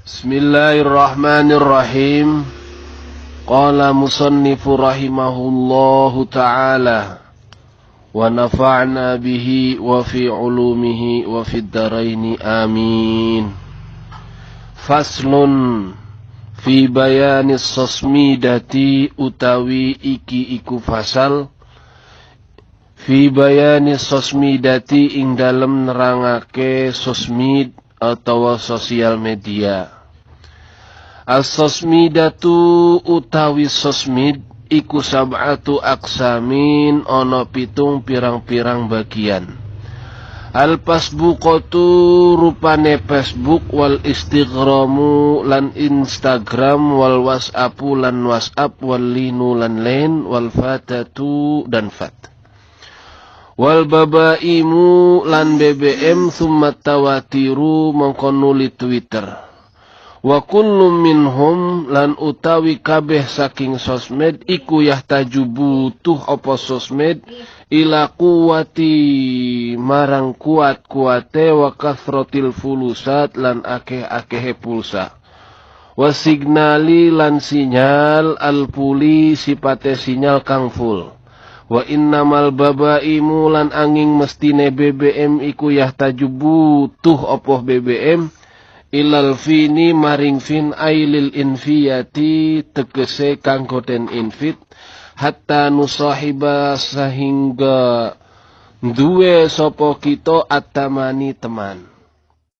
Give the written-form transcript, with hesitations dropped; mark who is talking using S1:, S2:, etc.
S1: Bismillahirrahmanirrahim. Qala musannifu rahimahullahu ta'ala wa nafa'na bihi wa fi ulumihi wa fid daraini amin. Faslun fi bayanis sosmidati utawi iki iku fasal fi bayanis sosmidati ing dalem nerangake sosmid atau sosial media. As-sosmidatu utawi sosmid iku sab'atu aksamin ana pitung pirang-pirang bagian. Al-Facebookatu rupane Facebook wal Instagramu lan Instagram wal WhatsAppu lan WhatsApp wal linu lan len wal fatatu dan fat. Wal babaimu lan BBM summa tawatiru mongko nuli Twitter. Wa kullu minhum lan utawi kabeh saking sosmed iku yahtaju butuh apa sosmed ila quwati marang kuat-kuate wa kathratil fulusat lan akeh-akehe pulsa. Wa signali lan sinyal alpuli sipate sinyal kang full. Wa innamal babaimu lan angin mestine BBM iku yahtaju butuh apa BBM ilal fini maring fin ailil infiyati tegese kanggo den infit hatta nusahiba sehingga duwe sapa kita atamani teman.